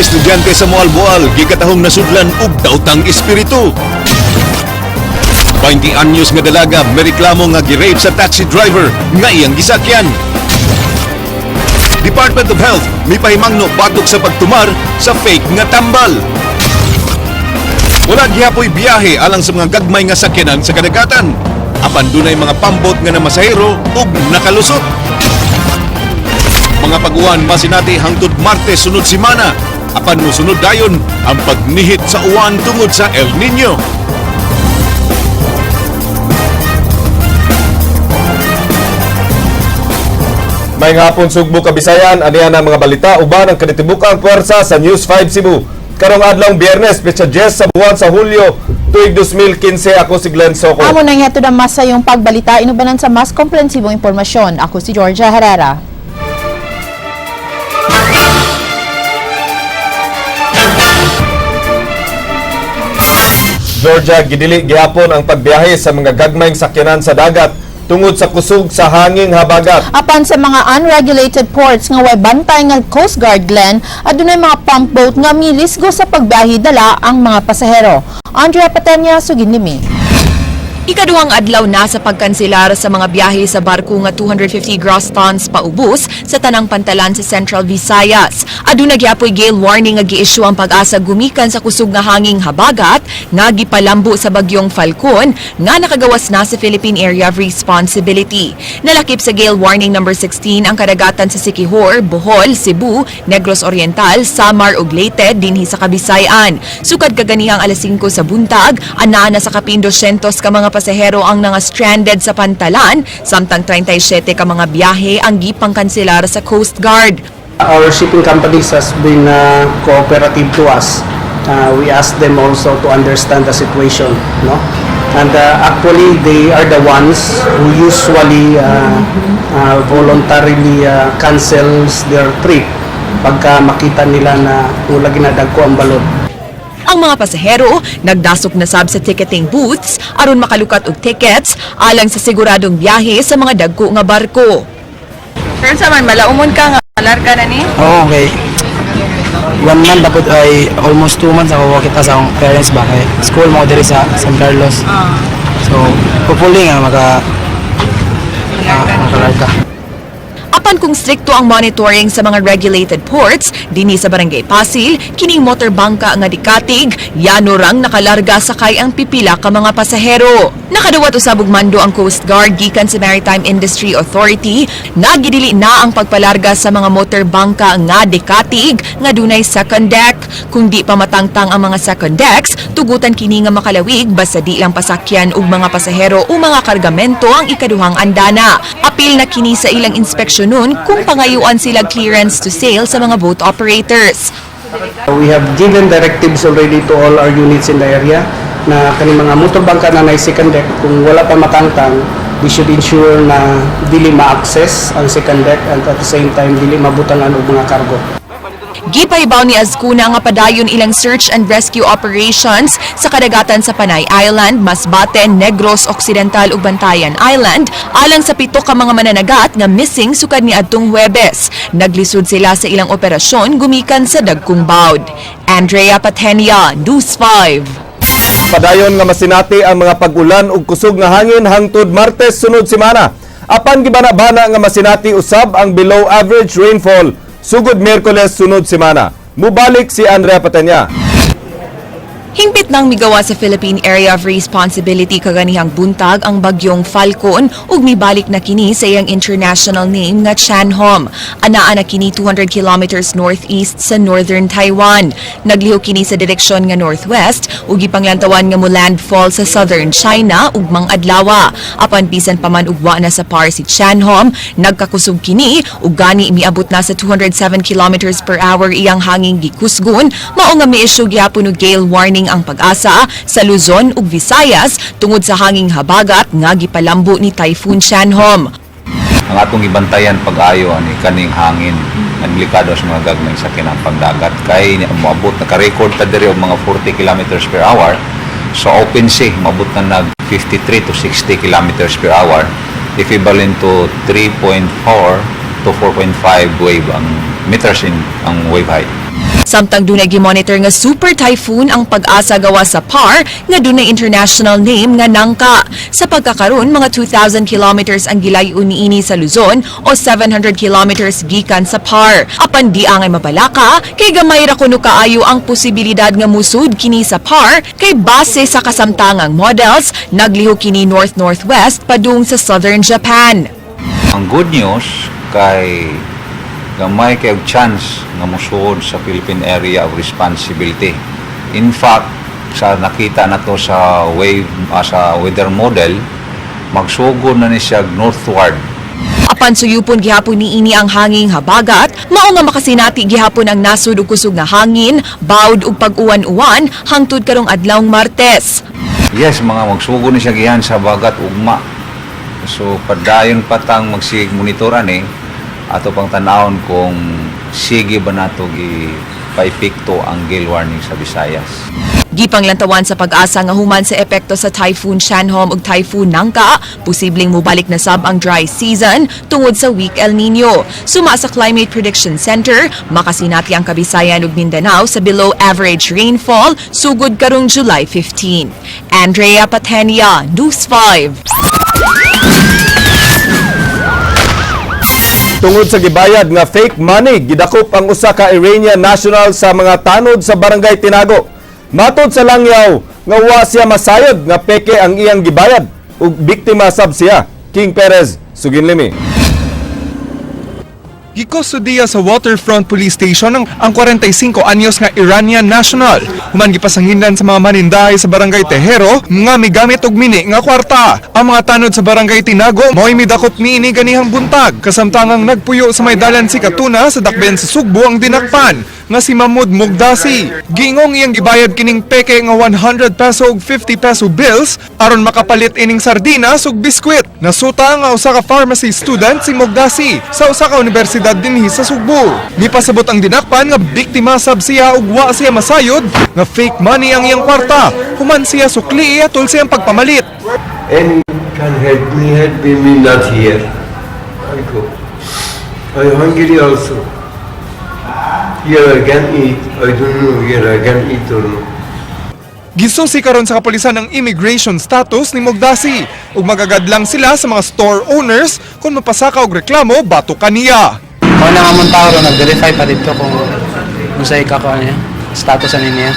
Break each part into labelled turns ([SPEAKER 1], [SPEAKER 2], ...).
[SPEAKER 1] Estudyante sa Moalboal gikatahong nasudlan og daotang espiritu. 20 anyos nga dalaga mereklamo nga gi-rape sa taxi driver nga iyang gisakyan. Department of Health mipahimangno batok sa pagtumar sa fake nga tambal. Wala gihapoy biyahe alang sa mga gagmay nga sakyanan sa kadagatan. Apan dunay mga pambot nga namasahero ug nakalusot. Mga pag-uwan masinati hangtod Martes sunod semana. Apan mosunod dayon ang pagnihit sa uwan tungod sa El Niño.
[SPEAKER 2] May hapon, Sugbo, Kabisayan, aniya na mga balita uban ang kanitibukang puwersa sa News 5 Cebu. Karong adlawng Biyernes, petsa 10 sa buwan sa Hulyo, tuig 2015, ako si Glenn Soco.
[SPEAKER 3] Amo nang hatod ang mas sayong pagbalita inubanan sa mas komprehensibong impormasyon. Ako si Georgia Herrera.
[SPEAKER 2] Georgia, gidili gihapon ang pagbiyahe sa mga gagmayng sakyanan sa dagat tungod sa kusog sa hanging habagat.
[SPEAKER 3] Apan sa mga unregulated ports nga way bantay nga Coast Guard, Glenn, adunay mga pump boat nga milisgo sa pagbiyahe dala ang mga pasahero. Andrea Patenya, sugid nimi.
[SPEAKER 4] Ikaduhang adlaw na sa pagkanselar sa mga biyahe sa barko nga 250 gross tons paubos sa tanang pantalan sa Central Visayas. Aduna gyapoy gale warning nga gi-issue ang PAGASA gumikan sa kusog nga hanging habagat nga gipalambo sa bagyong Falcon nga nakagawas na sa Philippine Area of Responsibility. Nalakip sa gale warning number 16 ang kadagatan sa Siquijor, Bohol, Cebu, Negros Oriental, Samar ug Leyte dinhi sa Kabisayan. Sukad kaganihang alas 5 sa buntag, anaa na sa kapin 200 ka mga pasahero ang nga stranded sa pantalan, samtang 37 ka mga biyahe ang gipangkanselar sa Coast Guard.
[SPEAKER 5] Our shipping companies has been cooperative to us. We ask them also to understand the situation, no? And actually, they are the ones who usually voluntarily cancels their trip pagka makita nila na wala ginadagko ang balod.
[SPEAKER 4] Ang mga pasahero nagdasok na sab sa ticketing booths aron makalukat og tickets alang sa siguradong biyahe sa mga dagko nga barko.
[SPEAKER 6] Pero sa man, malaumon ka nga, larga na ni?
[SPEAKER 7] Oo, okay. One month dapat ay almost 2 months ako kita sa akong parents ba kay school mo diri sa San Carlos. So, hopefully nga makalarga.
[SPEAKER 4] Apan kung strikto ang monitoring sa mga regulated ports, dinhi sa Barangay Pasil, kining motor bangka nga dikatig, yano rang nakalarga sakay ang pipila ka mga pasahero. Nakaduwat usab og mando ang Coast Guard gikan sa Maritime Industry Authority, nagidili na ang pagpalarga sa mga motor bangka nga dikatig nga dunay second deck. Kung di pa matangtang ang mga second decks, tugutan kini nga makalawig basta di lang pasakyan og mga pasahero o mga kargamento ang ikaduhang andana. Apil na kini sa ilang inspeksyonon kung pangayuan sila clearance to sail sa mga boat operators.
[SPEAKER 5] We have given directives already to all our units in the area na kaning mga motor bangka na na second deck, kung wala pa matangtang, we should ensure na dili ma-access ang second deck and at the same time dili mabutangan og mga cargo.
[SPEAKER 4] Gipahibaw ni Azcuna nga padayon ilang search and rescue operations sa kadagatan sa Panay Island, Masbate, Negros Occidental ug Bantayan Island alang sa 7 ka mga mananagat nga missing sukad ni adtong Huwebes. Naglisod sila sa ilang operasyon gumikan sa dagkong bawd. Andrea Patenia, News 5.
[SPEAKER 2] Padayon nga masinati ang mga pag-ulan ug kusog nga hangin hangtod Martes sunod semana. Apan gibana-bana nga masinati usab ang below average rainfall sugod Miyerkules sunod semana. Mubalik si Andrea Patenya.
[SPEAKER 4] Hingpit nang migawa sa Philippine Area of Responsibility kaganihang buntag ang bagyong Falcon ug mibalik na kini sa iyang international name nga Chan-hom. Anaa na kini 200 kilometers northeast sa northern Taiwan. Naglihok kini sa direksyon nga northwest ug gipanglantawan nga mo landfall sa southern China ug adlawa. Apan bisan pa man og wa na sa par si Chan-hom, nagkakusog kini ug gani miabot na sa 207 kilometers per hour iyang hanging gikusgon, mao nga mi-issue gihapon og gale warning ang PAGASA sa Luzon ug Visayas tungod sa hanging habagat nga gipalambo ni Typhoon Chan-hom.
[SPEAKER 8] Ang atong ibantayan pag-ayo ani kaning hangin nga delikado sa mga gagmay sa kinang pangdagat kay moabot, naka-record ta diri og mga 40 kilometers per hour. Sa open sea, moabot na nag 53 to 60 kilometers per hour, equivalent to 3.4 to 4.5 wave ang meters in ang wave height.
[SPEAKER 4] Samtang dunay gimonitor nga super typhoon ang Pag-asa gawa sa PAR nga dunay international name nga Nangka. Sa pagkakaron, mga 2,000 kilometers ang gilayon niini sa Luzon o 700 kilometers gikan sa PAR. Apan di angay mabalaka kay gamay ra kuno kaayo ang posibilidad nga musud kini sa PAR kay base sa kasamtangang models, naglihok kini north-northwest padung sa southern Japan.
[SPEAKER 8] Ang good news kay gamay kay og chance nga mosuod sa Philippine Area of Responsibility. In fact, sa nakita na to sa wave sa weather model, magsugod na ni siya northward.
[SPEAKER 4] Apan suyupon gihapon niini ang hanging habagat, mao nga makasinati gihapon ang nasud ug kusog nga hangin, bawd ug pag-uwan-uwan hangtod karong adlawng Martes.
[SPEAKER 8] Yes, mga magsugod ni siya gihan sa bagat ugma. So padayon pa tang magsigig monitor ani ato pang tanawon kung sige ba nato gi paepekto ang gale warning sa Visayas.
[SPEAKER 4] Gipanglantawan sa Pag-asa nga human sa epekto sa Typhoon Chanhom ug Typhoon Nangka, posibleng mobalik na sab ang dry season tungod sa weak El Nino. Suma sa Climate Prediction Center, makasinati ang Kabisayan ug Mindanao sa below average rainfall sugod karong July 15. Andrea Patenia, News 5.
[SPEAKER 2] Tungod sa gibayad nga fake money, gidakop ang usa ka Iranian national sa mga tanod sa Barangay Tinago. Matod sa langyaw nga wa siya masayod nga peke ang iyang gibayad ug biktima sab siya. King Perez, Suginlimi.
[SPEAKER 9] Gikustudiya sa Waterfront Police Station ang 45 anyos nga Iranian national. Human gipasanginlan sa mga manindahay sa Barangay Tejero nga migamit og mini nga kwarta. Ang mga tanod sa Barangay Tinago mao'y midakop niini ganihang buntag. Kasamtangang nagpuyo sa may dalan si Katuna sa dakbayan sa Sugbo ang dinakpan nga si Mahmud Mugdasi. Gingong iyang gibayad kining peke nga 100 peso ug 50 peso bills aron makapalit ining sardinas ug biskwit. Nasuta nga usa ka pharmacy student si Mugdasi sa usa ka universidad dinhi sa Sugbo. Mipasabot ang dinakpan nga biktima sab siya ug wa siya masayod nga fake money ang iyang kwarta. Human siya sukli atol siyang pagpamalit.
[SPEAKER 10] And can help me, help me not here. I go. I hungry also. Here I can eat. I don't know here I can eat or not.
[SPEAKER 9] Gisusi karon sa kapulisan ang immigration status ni Mogdasi ug magagad lang sila sa mga store owners kung mapasaka og reklamo batok kaniya.
[SPEAKER 7] Mao na nga mong tao ron, nag-verify pa dito kung unsay ka ko niya, status ani niya.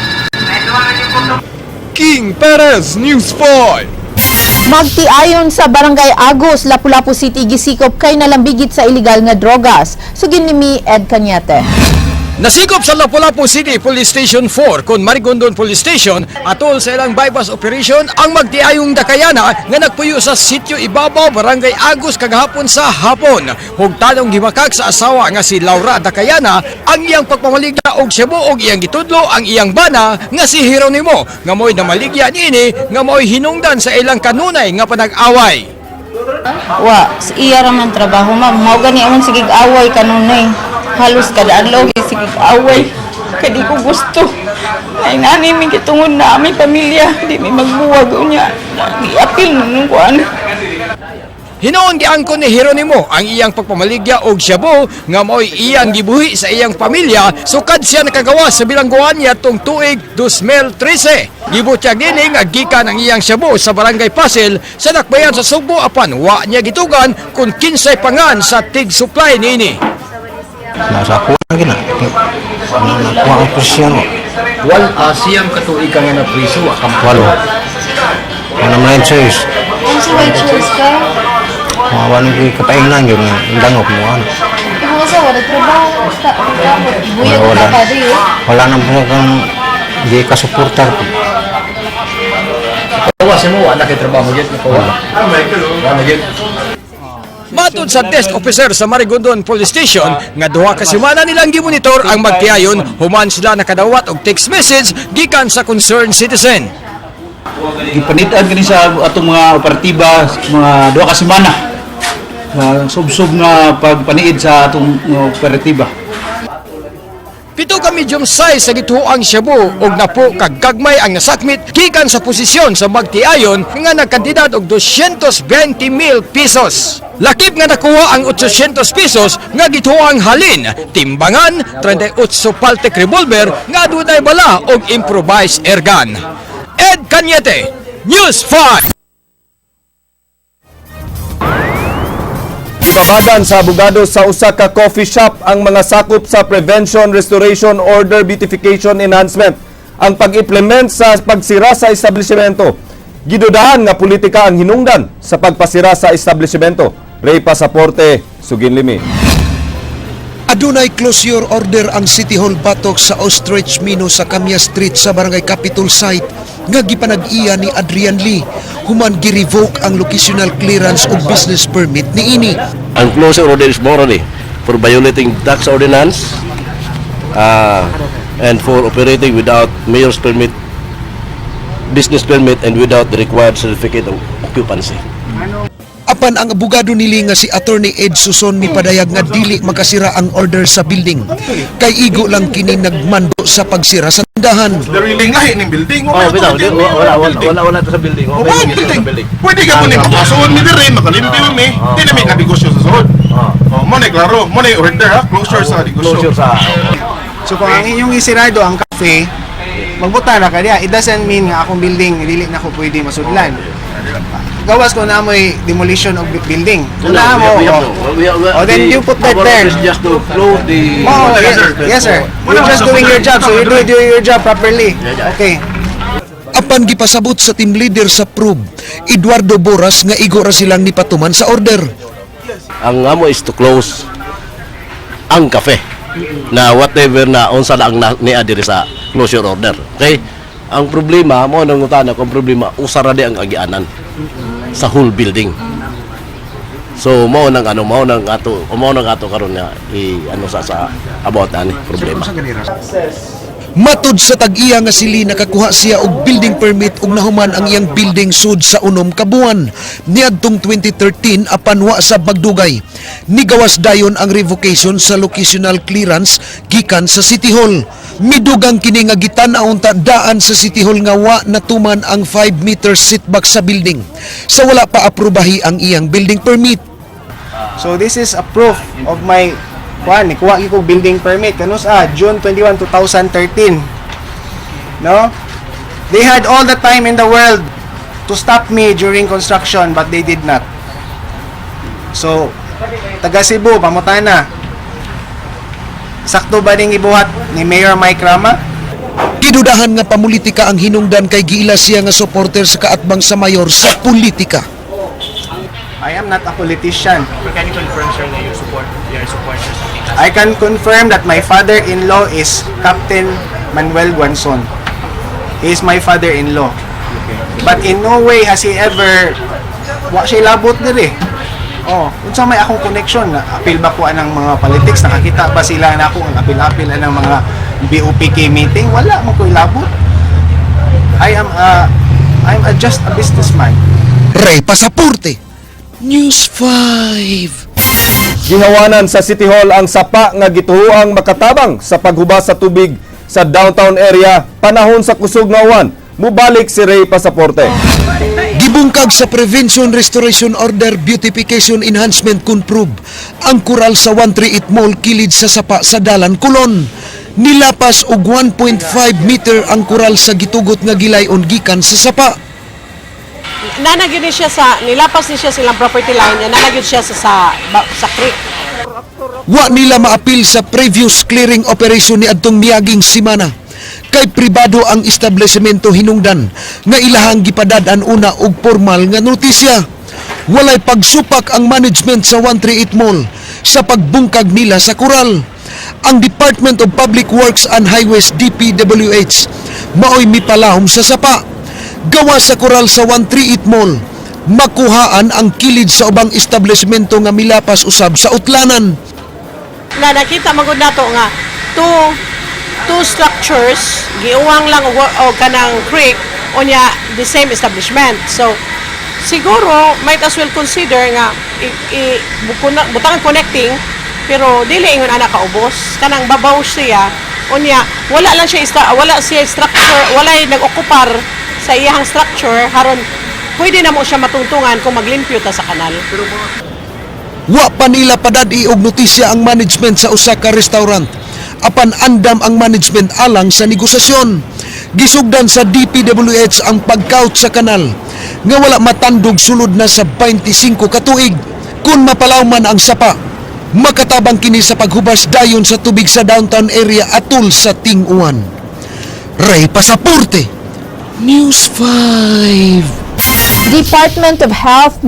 [SPEAKER 9] King Perez, News 5.
[SPEAKER 3] Magtiayon sa Barangay Agus, Lapu-Lapu City gisikop kay nalambigit sa iligal nga drogas. Sugin ni Mi Ed Cañete.
[SPEAKER 11] Nasikop sa Lapu-Lapu City Police Station 4 kon Marigondon Police Station atol sa ilang bypass operation ang magtiayong Dakayana nga nagpuyo sa sitio Ibabaw, Barangay Agus kagahapon sa hapon. Hugtanong gimakag sa asawa nga si Laura Dakayana ang iyang pagpamaligya og shabu og iyang gitudlo ang iyang bana nga si Jeronimo nga mo'y namaligya niini nga mo'y hinungdan sa ilang kanunay nga panag-away.
[SPEAKER 6] Wa, iya ra man trabaho, ma'am. Mao gani among sigig away kanunay. Halos kada adlaw sigig away. Kay di ko gusto. Ay nani mi gitungod na aming pamilya, di mi magbuwag unya. Giapil nung kuan.
[SPEAKER 11] Hinoon giangkon ni Jeronimo ang iyang pagpamaligya og shabu nga mao'y iyang gibuhi sa iyang pamilya sukad siya nakagawa sa bilangguan niya tong tuig 2013. Gibutyag dinhi nga gikan ang iyang shabu sa Barangay Pasil sa dakbayan sa Sugbo apan wa niya gitugan kung kinsay pangan sa tig-supply niini.
[SPEAKER 7] Nasa ako na gina. Nakuha ang posisyon ko.
[SPEAKER 11] Wal siyam ka tuig ka nga napriso
[SPEAKER 7] Walo. Wala man yung choice.
[SPEAKER 6] Unsa may choice ka?
[SPEAKER 7] Mga wala ko kapaingnan yun. Ang dangop mo. Ano.
[SPEAKER 6] Ikaw sa wala trabaho,
[SPEAKER 7] Wala, wala. Wala na po kang di ka suportar ko.
[SPEAKER 11] Kawas mo wa na kay trabaho gyud nakuha. Wa na gyud. Matod sa desk officer sa Marigondon Police Station nga 2 ka semana nilang gimonitor ang magtiayon human sila nakadawat og text message gikan sa concerned citizen.
[SPEAKER 12] Gipanit-an kini sa atong mga operatiba mga 2 ka semana. Mga sub-sub nga pagpaniid sa atong mga operatiba.
[SPEAKER 11] 7 ka medium size sa gituoang shabu ug napo ka gagmay ang nasakmit gikan sa posisyon sa magtiayon nga nagkantidad og 220,000 pesos. Lakip nga nakuha ang 800 pesos nga gituoang halin, timbangan, 38 paltek revolver nga adunay bala og improvised airgun. Ed Cañete, News 5.
[SPEAKER 2] Gibabadan sa abogado sa usa ka coffee shop ang mga sakop sa Prevention, Restoration, Order, Beautification, Enhancement ang pag-implement sa pagsira sa establishmento. Gidudahan nga politika ang hinungdan sa pagpasira sa establishmento. Ray Pasaporte, Suginlimi.
[SPEAKER 13] Adunay closure order ang City Hall batok sa Ostrich Mino sa Camia Street sa Barangay Capitol Site nga gipanag-iya ni Adrian Lee human gi-revoke ang locational clearance ug business permit niini.
[SPEAKER 14] Ang closure order is morally for violating tax ordinance and for operating without mayor's permit, business permit, and without the required certificate of occupancy.
[SPEAKER 13] Apan ang abogado nili nga si Attorney Ed Suson mipadayag nga dili makasira ang order sa building kay igo lang kini nagmando sa pagsira sa tindahan.
[SPEAKER 15] Dariling lahi ning building.
[SPEAKER 14] Oh, bitaw, di, wala, wala, wala, wala to sa building.
[SPEAKER 15] Wala building. Pwede ka mo ni makasuon mi diri, makalimpyo mi. Di na mi kanegosyo sa sulod. Oh, mo na klaro, mo na order ha, closure sa negosyo.
[SPEAKER 14] Closure sa.
[SPEAKER 5] So kung ang inyong isirado ang cafe, magbuta na ka diya. It doesn't mean nga akong building dili na ko pwede masudlan. Gawas ko na mo'y demolition of building. Kung naa mo, oh, then you put that
[SPEAKER 14] Our
[SPEAKER 5] there.
[SPEAKER 14] office just to close the.
[SPEAKER 5] Oh, yes, sir. You're just doing your job, so you do your job properly. Okay.
[SPEAKER 13] Apan gipasabot sa team leader sa probe, Eduardo Boras, nga igo ra silang nipatuman sa order.
[SPEAKER 14] Ang amo is to close ang cafe na whatever na unsa na ang niya diri sa closure order. Okay? Ang problema mo nang ngutana kung problema usa ra di ang agianan sa whole building. So mao nang ato karon nga i ano sa about ani problema.
[SPEAKER 13] Matud sa tag-iya nga sili, nakakuha siya og building permit ug nahuman ang iyang building sud sa 6 ka buwan niadtong 2013, apan wa sa bagdugay. Nigawas dayon ang revocation sa locational clearance gikan sa City Hall. Midugang kini nga gitan-aw unta daan sa City Hall nga wa natuman ang 5 meter setback sa building sa wala pa aprubahi ang iyang building permit.
[SPEAKER 5] So this is a proof of my kuan, nikuha ko building permit kanus June 21, 2013. No? They had all the time in the world to stop me during construction, but they did not. So taga Cebu, pangutana. Sakto ba ning ibuhat ni Mayor Mike Rama?
[SPEAKER 13] Gidudahan nga pamulitika ang hinungdan kay giila siya nga supporter sa kaatbang sa mayor sa politika.
[SPEAKER 5] I am not a politician.
[SPEAKER 16] Can you confirm, sir, na you support, your supporters of
[SPEAKER 5] I can confirm that my father-in-law is Captain Manuel Guanzon. He is my father-in-law. But in no way has he ever, wa siya labot diri. Oh, unsa may akong connection na apil ba ko anang mga politics? Nakakita ba sila na ako ang apil-apil anang mga BOPK meeting? Wala mo ko labot. I'm just a businessman.
[SPEAKER 13] Ray Pasaporte, News 5.
[SPEAKER 2] Gihawanan sa City Hall ang sapa nga gituoang makatabang sa paghubas sa tubig sa downtown area panahon sa kusog nga uwan. Mubalik si Ray Pasaporte.
[SPEAKER 13] Gibungkag sa Prevention Restoration Order Beautification Enhancement kun probe ang kural sa 138 Mall kilid sa sapa sa Dalan Kulon. Nilapas og 1.5 meter ang kural sa gitugot nga gilayon gikan sa sapa.
[SPEAKER 17] Nana gyud ni siya sa nilapas ni siya silang property line niya, nana gyud siya sa creek.
[SPEAKER 13] Wa nila maapil sa previous clearing operation ni adtong miaging simana kay pribado ang establishmento, hinungdan nga ilahang gipadad-an una og formal nga notisya. Walay pagsupak ang management sa 138 Mall sa pagbungkag nila sa kural. Ang Department of Public Works and Highways, DPWH, maoy mipalahom sa sapa. Gawa sa kural sa 138 Mall, makuhaan ang kilid sa ubang establishmento nga milapas usab sa utlanan.
[SPEAKER 17] Na nakita magud nato nga two structures giuwang lang og kanang creek, unya the same establishment. So siguro might as well consider nga i butangan connecting, pero dili ingon ana kaubos, kanang babaw siya. Unya, wala lang siya wala siya structure, wala nag-okupar sa iyang structure haron pwede na mo siya matungtungan kung maglimpyo ta sa kanal.
[SPEAKER 13] Wa pa nila padad-i og notisya ang management sa usa ka restaurant. Apan andam ang management alang sa negosasyon. Gisugdan sa DPWH ang pagkaut sa kanal nga wala matandog sulod na sa 25 ka tuig. Kung mapalaw man ang sapa, makatabang kini sa paghubas dayon sa tubig sa downtown area atul sa ting-uwan. Ray Pasaporte, News 5.
[SPEAKER 3] Department of Health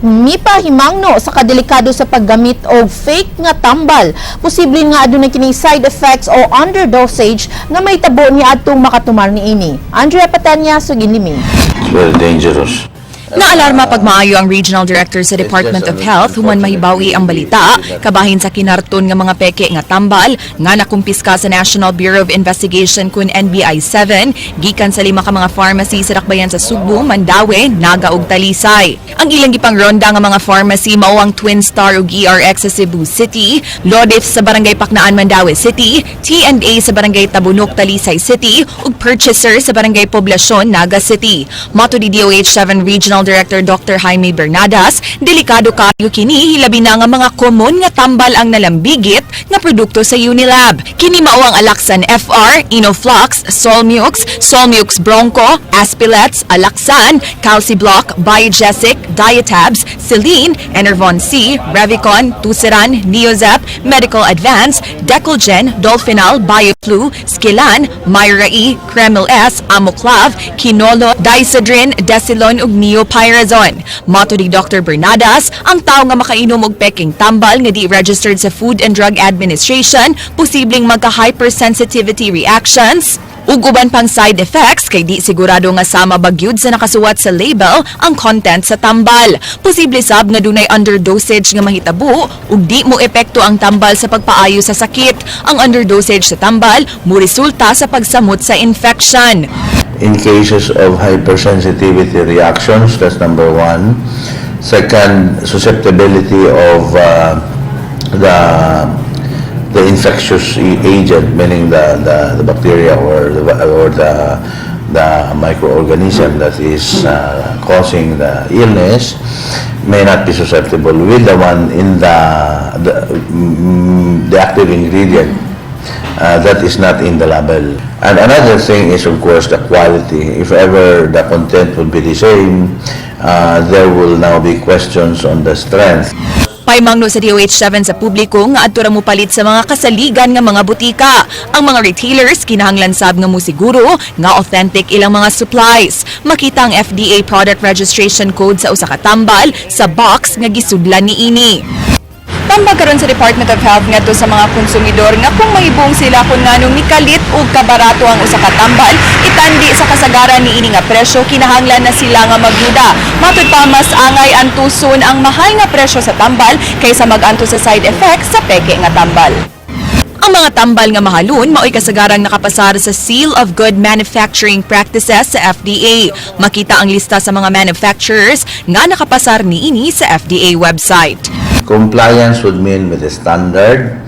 [SPEAKER 3] mipahimangno sa kadelikado sa paggamit og fake nga tambal. Posible nga adunay kini side effects o underdosage nga mahitabo niadtong makatumar niini. Andrea Patanya, Suginlimi.
[SPEAKER 8] It's very dangerous.
[SPEAKER 4] Naalarma pagmaayo ang Regional Director sa Department of Health human mahibawi ang balita kabahin sa kinarton nga mga peke nga tambal nga nakumpiska sa National Bureau of Investigation kun NBI 7 gikan sa lima ka mga pharmacy sa dakbayan sa Sugbo, Mandaue, Naga ug Talisay. Ang ilang gipang ronda nga mga pharmacy mao ang Twin Star ug ERX sa Cebu City, Lodif sa Barangay Paknaan, Mandaue City, T&A sa Barangay Tabunok, Talisay City ug Purchaser sa Barangay Poblacion, Naga City. Matud ni DOH 7 Regional Director Dr. Jaime Bernadas, delikado kayo kini hilabi na nga mga common nga tambal ang nalambigit nga produkto sa Unilab. Kini mao ang Alaxan FR, Inoflox, Solmux, Solmux Broncho, Aspilets, Alaxan, Calciblock, Biogesic, Diatabs, Celine, Enervon C, Revicon, Tuseran, Neozep, Medical Advance, Decolgen, Dolphinal, Bioflu, Skilan, Myra E, Kremil S, Amoclav, Kinolo, Dysodrin, Desilon ug Neopyrazone. Matud ni Dr. Bernadas, ang tao nga makainom og peking tambal nga di registered sa Food and Drug Administration, posibleng magka-hypersensitivity reactions ug uban pang side effects kay di sigurado nga sama bagyud sa nakasuwat sa label ang content sa tambal. Posible sab nga dunay underdosage nga mahitabo ug di mo epekto ang tambal sa pagpaayo sa sakit. Ang underdosage sa tambal mo resulta sa pagsamot sa infection.
[SPEAKER 8] In cases of hypersensitivity reactions, that's number one. Second, susceptibility of the infectious agent, meaning the bacteria or the microorganism that is causing the illness, may not be susceptible with the one in the active ingredient that is not in the label. And another thing is, of course, the quality. If ever the content would be the same, there will now be questions on the strength.
[SPEAKER 4] Paimangno sa DOH 7 sa publiko nga adto ra mo palit sa mga kasaligan nga mga butika. Ang mga retailers kinahanglan sab nga mosiguro nga authentic ilang mga supplies. Makita ang FDA product registration code sa usa ka tambal sa box nga gisudlan niini. Tambag karon sa Department of Health ngadto sa mga konsumidor nga kung mahibong sila kung nganong mikalit og kabarato ang usa ka tambal, itandi sa kasagaran niini nga presyo, kinahanglan na sila nga magduda. Matud pa, mas angay antuson ang mahal nga presyo sa tambal kaysa mag-antos sa side effects sa peke nga tambal. Ang mga tambal nga mahalon mao'y kasagarang nakapasar sa Seal of Good Manufacturing Practices sa FDA. Makita ang lista sa mga manufacturers nga nakapasar niini sa FDA website.
[SPEAKER 8] Compliance would mean with the standard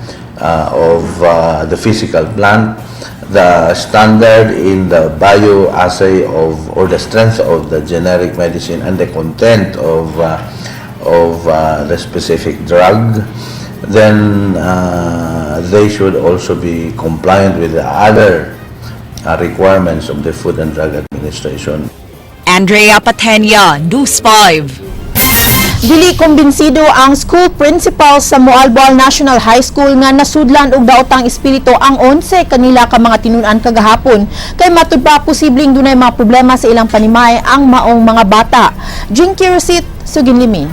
[SPEAKER 8] of the physical plant, the standard in the bioassay of or the strength of the generic medicine and the content of the specific drug. Then they should also be compliant with the other requirements of the Food and Drug Administration.
[SPEAKER 4] Andrea Patenia, News 5.
[SPEAKER 3] Dili kumbinsido ang school principal sa Moalboal National High School nga nasudlan og daotang espiritu ang 11 kanila ka mga tinun-an kagahapon kay matud pa posibleng dunay mga problema sa ilang panimay ang maong mga bata. Jinky Rosit, Suginlimi.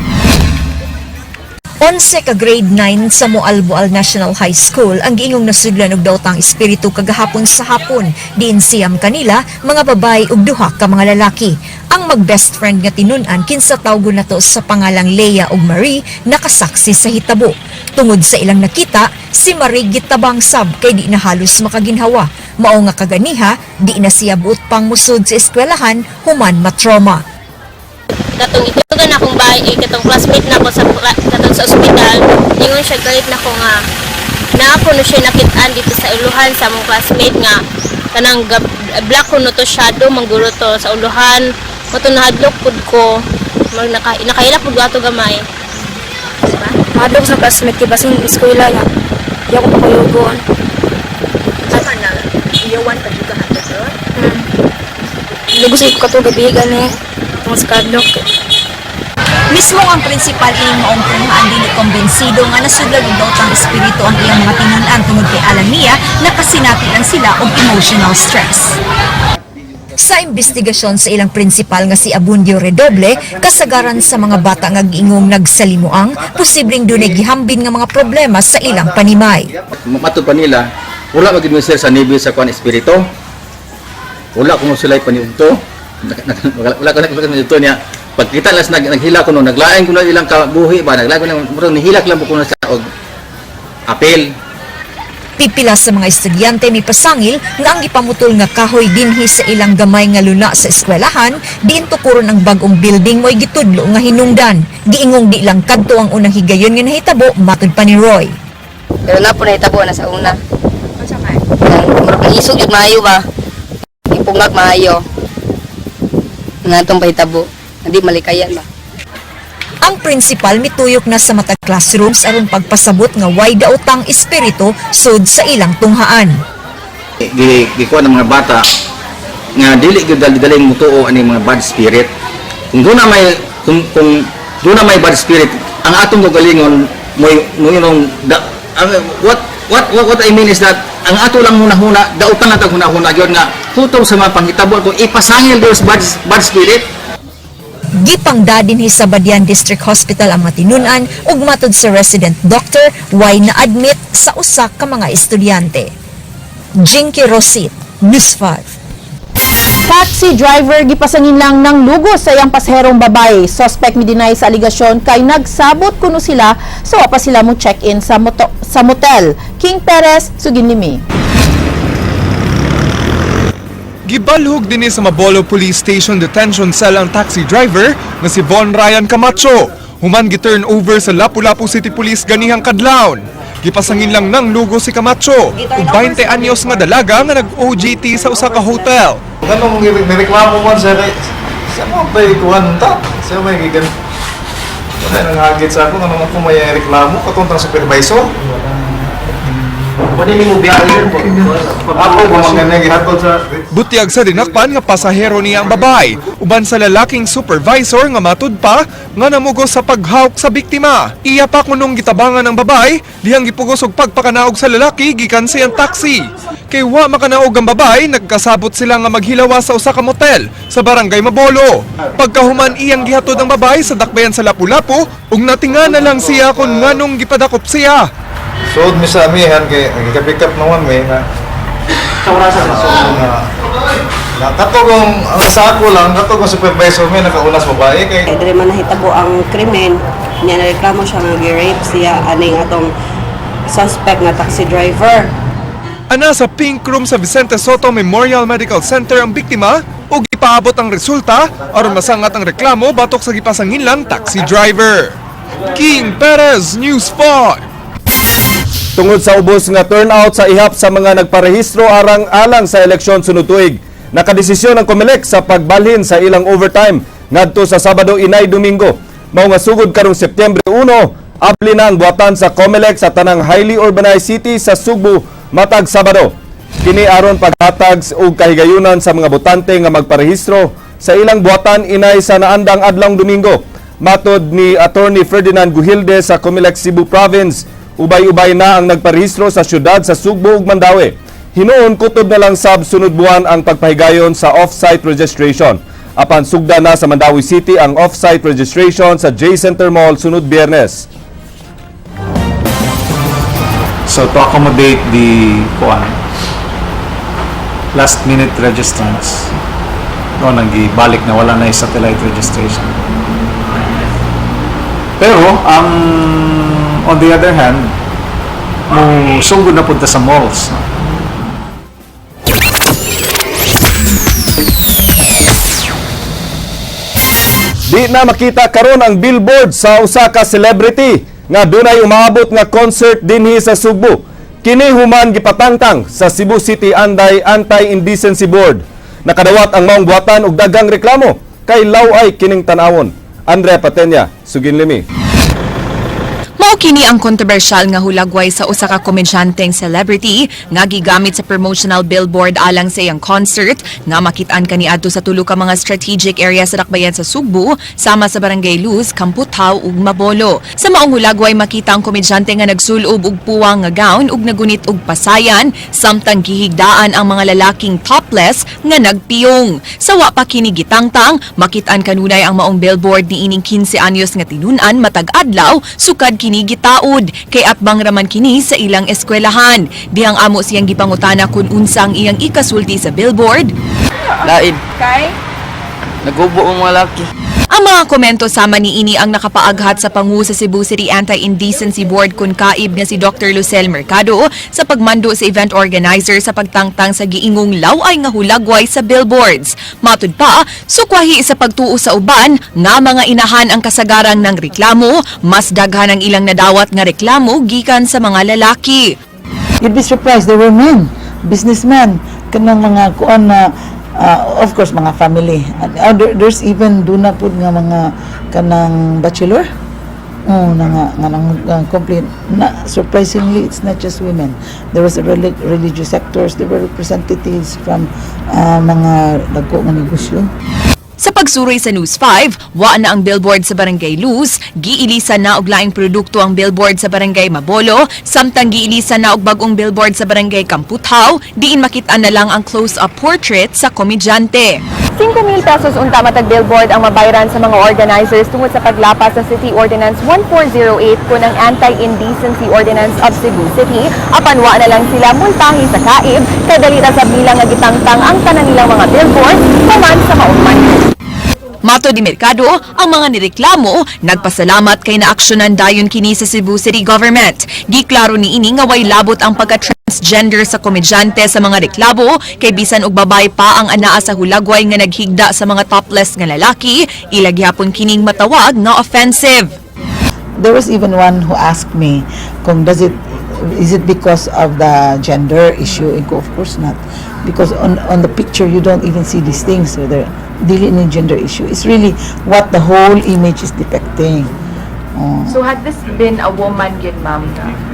[SPEAKER 18] 11 ka grade 9 sa Moalboal National High School ang giingong nasudlan og daotang espiritu kagahapon sa hapon, diin 9 kanila mga babae ug duha ka mga lalaki. Ang mag-best friend nga tinun-an, kinsa tawgon nato sa pangalang Leia ug Marie, nakasaksi sa hitabo. Tungod sa ilang nakita, si Marie gitabang sab kay di na halos makaginhawa. Mao nga kaganiha, di na siya buot pang musod sa eskwelahan human matrauma.
[SPEAKER 19] Katong itugan akong bahay, eh, katong classmate na ko sa katong sa ospital, ingon siya galit na ko nga na ako. kuno siya nakitaan dito sa uluhan sa among classmate nga kanang black kuno to, shadow mangguro to sa uluhan mo to. Nahadlok pud ko, mag nakaila pud ato gamay.
[SPEAKER 6] Madog sa classmate kay basin eskwela niya. Di ako pakuyugon.
[SPEAKER 4] Sama na iyawan pa jud ka hantod ron?
[SPEAKER 6] Lugos ko kato gabi gani. Tungod sa kadlok.
[SPEAKER 18] Mismo ang prinsipal ining maong tunghaan dili kumbinsido nga nasudlan og daotang espiritu ang iyang mga tinun-an tungod kay alam niya nakasinati lang sila og emotional stress. Sa investigasyon sa ilang prinsipal nga si Abundio Redoble, kasagaran sa mga bata nga giingong nagsalimuang, posibleng dunay gihambin nga mga problema sa ilang panimay.
[SPEAKER 12] Matud pa nila, wala magid mo sir sa nivel sa kuan espiritu. Wala kuno sila paniudto. Wala ko na niya. Pagkita las naghila kuno, naglain kuno ilang kabuhi ba, naglain kuno, murag nihilak lang kuno sa og apel.
[SPEAKER 18] Pipila sa mga estudyante may pasangil nga ang gipamutol nga kahoy dinhi sa ilang gamay nga luna sa eskwelahan, diin tukuron ang bag-ong building mo'y gitudlo nga hinungdan. Giingong di lang kadto ang unang higayon nga nahitabo, matud pa ni Roy.
[SPEAKER 19] Pero na po nahitabo na sa una. Murag naisog jud maayo ba? Ipungak maayo. Nga atong pahitabo. Hindi malikayan ba?
[SPEAKER 18] Ang principal mituyok na sa matag classrooms aron pagpasabot nga way daotang espiritu sud sa ilang tunghaan.
[SPEAKER 12] Gikuha ng mga bata nga dili gyud dali-daling mutuo ani mga bad spirit. Kung doon na may bad spirit, ang atong kagalingon mo mo da, ang, what I mean is that ang ato lang hunahuna, dautan lang tag hunahuna gyud nga hutob sa mga panghitabo kung ipasangil those bad spirit.
[SPEAKER 18] Gipangda dinhi sa Badian District Hospital ang mga tinun-an ug matud sa resident doctor, way na-admit sa usa ka mga estudyante. Jinky Rosit, News 5.
[SPEAKER 3] Taxi driver gipasangin lang ng lugos sa iyang pasaherong babae. Suspect mi-deny sa aligasyon kay nagsabot kuno sila so wa pa sila mo check-in sa motel. King Perez, suginlimi.
[SPEAKER 9] Gibalhog dinhi sa Mabolo Police Station detention cell ang taxi driver nga si Von Ryan Camacho. Human gi-turn over sa Lapu-Lapu City Police ganihang kadlawon. Gipasangin lang ng lugos si Camacho ug 20 anyos nga dalaga nga nag-OJT sa usa ka hotel.
[SPEAKER 15] Ganong nireklamo man siya kay siya mo pay kuan ta. Siya may gigan. Wala nang hagit sa ako kanang ako may reklamo katong tang supervisor.
[SPEAKER 12] Pwede nimo biyahe.
[SPEAKER 15] Ako mga gihatod sa
[SPEAKER 9] Butyag sa dinakpan nga pasahero niya ang babae, uban sa lalaking supervisor nga matud pa nga namugos sa paghawk sa biktima. Iya pa kunong gitabangan ang babae, dihang gipugos og pagpakanaog sa lalaki gikan sa iyang taxi. Kay wa makanaog ang babae, nagkasabot sila nga maghilawa sa usa ka motel sa barangay Mabolo. Pagkahuman, iyang gihatod ang babae sa dakbayan sa Lapu-Lapu ug natinga na lang siya kung nganong gipadakop siya.
[SPEAKER 15] Suod mi sa amihan kay nagika-pick up naman mi na
[SPEAKER 12] Sa orasa sa
[SPEAKER 15] na na katong ang sa ako lang, katong supervisor mi nakauna sa babae kay
[SPEAKER 17] Kay diri man nahitabo ang krimen, niya nareklamo siya nga gi-rape siya aning atong suspect nga taxi driver.
[SPEAKER 9] Ana sa pink room sa Vicente Soto Memorial Medical Center ang biktima ug ipaabot ang resulta aron masangat ang reklamo batok sa gipasanginlang taxi driver. King Perez, News 5.
[SPEAKER 2] Tungod sa ubos nga turnout sa ihap sa mga nagparehistro arang-alang sa eleksyon sunod tuig, nakadesisyon ang COMELEC sa pagbalhin sa ilang overtime ngadto sa Sabado inay Domingo. Mao nga sugod karong Setyembre 1, abli na ang buhatan sa COMELEC sa tanang highly urbanized city sa Sugbo matag Sabado. Kini aron paghatag og kahigayunan sa mga botante nga magparehistro sa ilang buhatan inay sa naandang adlawng Domingo. Matod ni Attorney Ferdinand Gujilde sa COMELEC Cebu Province, ubay-ubay na ang nagparehistro sa syudad sa Sugbo ug Mandaue. Hinuon kutob na lang sab sunod buwan ang pagpahigayon sa off-site registration. Apan sugda na sa Mandaue City ang off-site registration sa J Center Mall sunod Biyernes.
[SPEAKER 8] So to accommodate the kuan last minute registrants, no, nang gibalik na wala na yung satellite registration. Pero ang on the other hand, mo sugod na punta sa malls. No?
[SPEAKER 2] Di na makita karon ang billboard sa usa ka celebrity nga dunay umaabot nga concert dinhi sa Sugbo. Kini human gipatangtang sa Cebu City Anday Anti-Indecency Board. Nakadawat ang maong buhatan og daghang reklamo kay law-ay kining tan-awon. Andrea Patenya, Suginlimi.
[SPEAKER 4] Mao kini ang kontrobersyal nga hulagway sa usa ka komedyanteng celebrity nga gigamit sa promotional billboard alang sa iyang concert nga makit-an kaniadto sa tulo ka mga strategic area sa dakbayan sa Sugbo, sama sa Barangay Luz, Kamputhaw ug Mabolo. Sa maong hulagway, makita ang komedyante nga nagsulob og puwang nga gown ug nagunit og pasayan samtang gihigdaan ang mga lalaking topless nga nagpiyong. Sa wa pa kini gitangtang, makit-an kanunay ang maong billboard ni ining 15 anyos nga tinun-an matag adlaw sukad kini gitaod kay atbang raman kini sa ilang eskwelahan. Dihang amo siyang gipangutana kung unsa ang iyang ikasulti sa billboard.
[SPEAKER 7] Lain.
[SPEAKER 6] Kay?
[SPEAKER 7] Nagubo ang mga laki.
[SPEAKER 4] Ang mga komento sama niini ang nakapaaghat sa pangu sa Cebu City Anti-Indecency Board kun kaib nga si Dr. Lucel Mercado sa pagmando sa event organizer sa pagtangtang sa giingong law-ay nga hulagway sa billboards. Matud pa, sukwahi sa pagtuo sa uban nga mga inahan ang kasagaran ng reklamo, mas daghan ang ilang nadawat nga reklamo gikan sa mga lalaki.
[SPEAKER 20] You'd be surprised, there were men, businessmen, kanang mga kuan na, of course, mga family. And there's even duna pud nga mga kanang bachelor. Oh, na nga nang complaint. Na, surprisingly, it's not just women. There was a religious sectors, there were representatives from mga dagko nga negosyo.
[SPEAKER 4] Sa pagsuroy sa News 5, wa na ang billboard sa Barangay Luz, giilisan na og laing produkto ang billboard sa Barangay Mabolo, samtang giilisan na og bag-ong billboard sa Barangay Kamputhaw, diin makit-an na lang ang close-up portrait sa komedyante. 5,000 pesos unta matag billboard ang mabayran sa mga organizers tungod sa paglapas sa City Ordinance 1408 kun ang Anti-Indecency Ordinance of Cebu City. Apan wa na lang sila multahi sa kaib kay dali ra sab nila nga gitangtang ang tanan nilang mga billboard human sa maong mando. Matod ni Mercado, ang mga nireklamo nagpasalamat kay naaksyonan dayon kini sa Cebu City Government. Giklaro ni ini nga way labot ang pagka-transgender sa komedyante sa mga reklamo kay bisan og babae pa ang anaa sa hulagway nga naghigda sa mga topless nga lalaki, ila gihapon kining matawag nga offensive.
[SPEAKER 20] There was even one who asked me kung does it is it because of the gender issue. And ko, of course not. Because on the picture you don't even see these things, whether dili ni gender issue. It's really what the whole image is depicting. Oh.
[SPEAKER 4] So had this been a woman gyud, ma'am?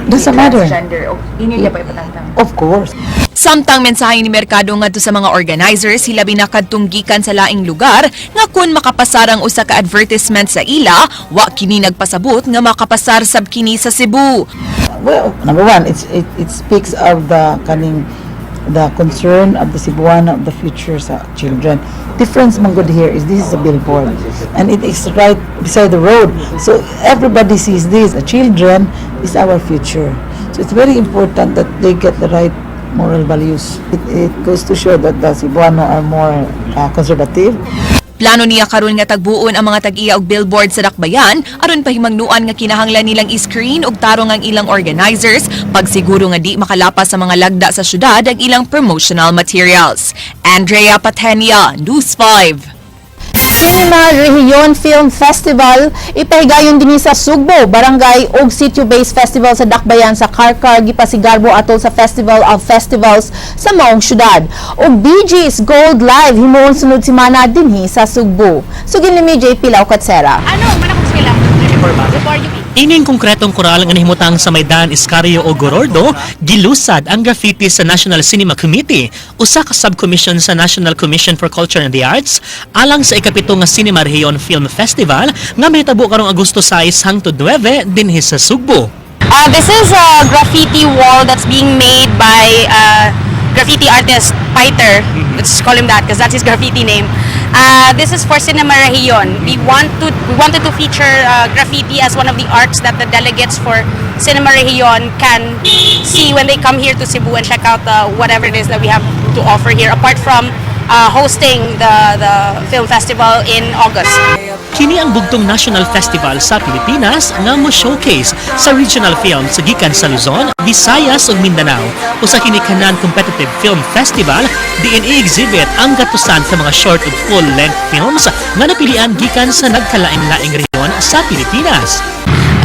[SPEAKER 20] Doesn't matter.
[SPEAKER 4] Transgender o inyo pa ipatangtang?
[SPEAKER 20] Of course.
[SPEAKER 4] Samtang mensahe ni Mercado ngadto sa mga organizers, hilabi na kadtong gikan sa laing lugar, nga kun makapasar ang usa ka advertisement sa ila, wa kini nagpasabot nga makapasar sab kini sa Cebu.
[SPEAKER 20] Well, number one, it speaks of the kaning the concern of the Cebuano of the future sa children. Difference man gud here is this is a billboard and it is right beside the road. So everybody sees this. The children is our future. So it's very important that they get the right moral values. It goes to show that the Cebuano are more conservative.
[SPEAKER 4] Plano niya karon nga tagbuon ang mga tag-iya og billboard sa dakbayan aron pahimangnuan nga kinahanglan nilang i-screen og tarong ang ilang organizers pagsiguro nga di makalapas sa mga lagda sa syudad ang ilang promotional materials. Andrea Patenia, News 5.
[SPEAKER 3] Cinema Rehiyon Film Festival ipahigayon dinhi sa Sugbo, Barangay ug Sitio-based festival sa Dakbayan sa Carcar gipasigarbo atol sa Festival of Festivals sa maong syudad. Ug Bee Gees Gold Live himuon sunod semana dinhi sa Sugbo. Sugin ni JP Laucatsera.
[SPEAKER 16] Ining konkretong koral nga nahimutang sa may Daan Escario o Gorordo, gilusad ang graffiti sa National Cinema Committee, usa ka subcommission sa National Commission for Culture and the Arts, alang sa ikapito nga Cinema Rehiyon Film Festival nga mahitabo karong Agosto 6 hangtod 9 dinhi sa Sugbo.
[SPEAKER 6] This is a graffiti wall that's being made by graffiti artist Piter. Let's call him that because that's his graffiti name. This is for Cinema Rehiyon. We wanted to feature graffiti as one of the arts that the delegates for Cinema Rehiyon can see when they come here to Cebu and check out the whatever it is that we have to offer here. Apart from hosting the film festival in August.
[SPEAKER 16] Kini ang bugtong national festival sa Pilipinas nga mo showcase sa regional films gikan sa Luzon, Visayas ug Mindanao. Usa kini ka non-competitive film festival diin i-exhibit ang gatusan sa mga short ug full-length films nga napilian gikan sa nagkalain-laing rehiyon sa Pilipinas.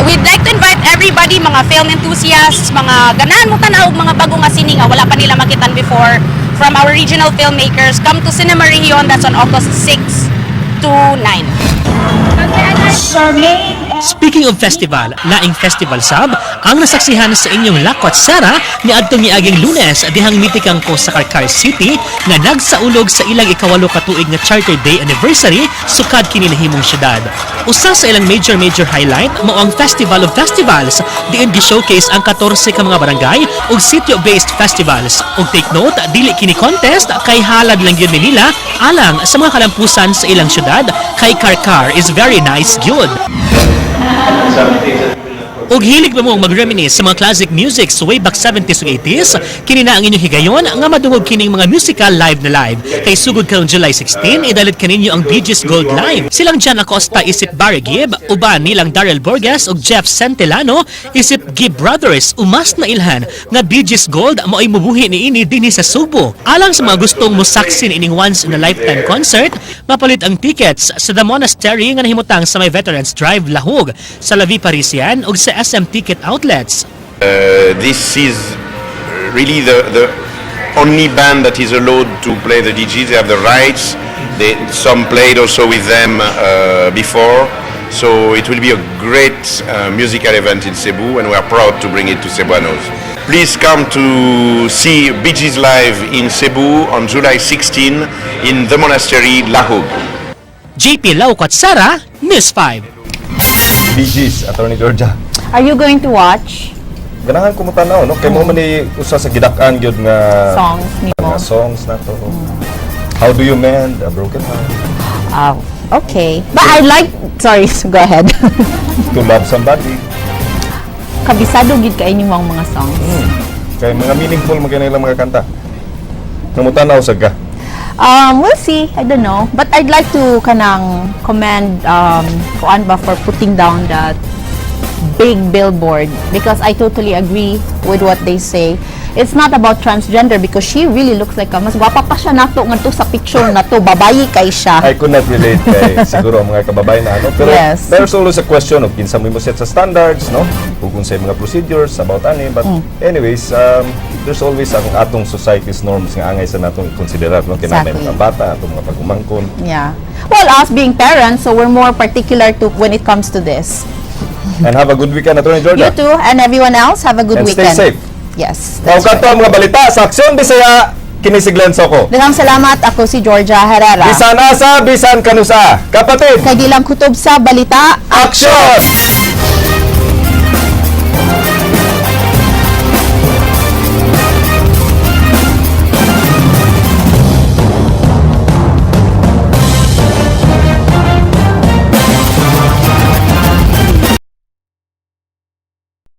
[SPEAKER 21] We'd like to invite everybody, mga film enthusiasts, mga ganahan mo tanaw og mga bago nga sine nga wala pa nila makitan before from our regional filmmakers, come to Cinema Region. That's on August 6 to 9.
[SPEAKER 16] Speaking of festival, laing festival sab ang nasaksihan sa inyong Lakwatsera ni adtong miaging Lunes dihang mitikang ko sa Carcar City nga nagsaulog sa ilang 8 ka tuig nga Charter Day anniversary sukad kini nahimong syudad. Usa sa ilang major major highlight mao ang Festival of Festivals, diin gi-showcase ang 14 ka mga barangay ug sitio-based festivals. Ug take note, dili kini contest kay halad lang gyud ni nila alang sa mga kalampusan sa ilang syudad, kay Carcar is very nice gyud. Ug hilig ba mo mag-reminisce sa mga classic music sa way back 70s ug 80s? Kini na ang inyong higayon nga madungog kining mga musical live na live. Kay sugod karong July 16, idalit kaninyo ang Bee Gees Gold Live. Silang Jan Acosta isip Barry Gibb, uban nilang Daryl Borges ug Jeff Sentelano isip Gibb Brothers, umas na ilhan nga Bee Gees Gold mao'y mubuhi niini dinhi sa Subo. Alang sa mga gustong mosaksin ining once in a lifetime concert, mapalit ang tickets sa The Monastery nga nahimutang sa may Veterans Drive, Lahug, sa La Vie Parisian ug sa SM Ticket Outlets.
[SPEAKER 22] This is really the only band that is allowed to play the DGs. They have the rights. Some played also with them before. So it will be a great musical event in Cebu, and we are proud to bring it to Cebuanos. Please come to see Bee Gees live in Cebu on July 16 in the Monastery, Lahug.
[SPEAKER 16] JP Laukat Sara, News 5.
[SPEAKER 2] Bee Gees, Attorney Georgia.
[SPEAKER 3] Are you going to watch?
[SPEAKER 2] Ganahan ko mo tanaw, no? Kay mao man ni usa sa gidak-an gyud nga
[SPEAKER 3] Songs nimo.
[SPEAKER 2] Nga songs na to. How Do You Mend a Broken Heart?
[SPEAKER 3] Oh, okay. But I like, sorry, go ahead.
[SPEAKER 2] To Love Somebody.
[SPEAKER 3] Kabisado gid kay ang mga songs.
[SPEAKER 2] Kay mga meaningful man kay mga kanta. Namutanaw sa ka.
[SPEAKER 3] We'll see. I don't know. But I'd like to kanang commend kuan ba for putting down that big billboard because I totally agree with what they say. It's not about transgender because she really looks like a, mas gwapa pa siya nato ngadto sa picture na to. Babayi kay siya.
[SPEAKER 2] I could not relate kay siguro ang mga kababayan na ano. Pero there's always a question of kinsa mo set sa standards, no? Ug kung sa mga procedures about ani. But anyways, there's always ang atong society's norms nga angay sa natong konsiderar, no? Kay naa may mga bata, atong mga pag-umangkon.
[SPEAKER 3] Yeah. Well, us being parents, so we're more particular to when it comes to this.
[SPEAKER 2] And have a good weekend, Attorney Georgia.
[SPEAKER 3] You too, and everyone else, have a good
[SPEAKER 2] And stay
[SPEAKER 3] weekend.
[SPEAKER 2] Safe.
[SPEAKER 3] Yes.
[SPEAKER 2] Mao
[SPEAKER 3] That's
[SPEAKER 2] kato ang mga balita sa Aksyon Bisaya, kini si Glenn Soco.
[SPEAKER 3] Daghang salamat. Ako si Georgia Herrera.
[SPEAKER 2] Bisan asa, bisan kanusa. Kapatid!
[SPEAKER 3] Kay di lang kutob sa balita.
[SPEAKER 2] Aksyon!